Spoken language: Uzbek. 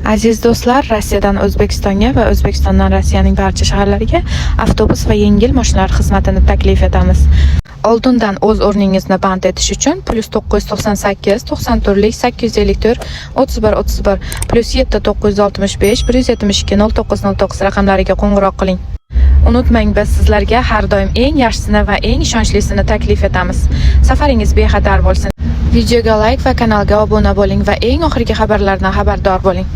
Aziz do'stlar, Rossiyadan O'zbekistonga va O'zbekistondan Rossiyaning barcha shaharlariga avtobus va yengil mashinalar xizmatini taklif etamiz. Oldindan o'z o'rningizni band etish uchun +998 94 854 31 31, +7 965 172 09 09 raqamlariga qo'ng'iroq qiling. Unutmang, biz sizlarga har doim eng yaxshisini va eng ishonchlisini taklif etamiz. Safaringiz bexatar bo'lsin. Videoga like va kanalga obuna bo'ling va eng oxirgi xabarlardan xabardor bo'ling.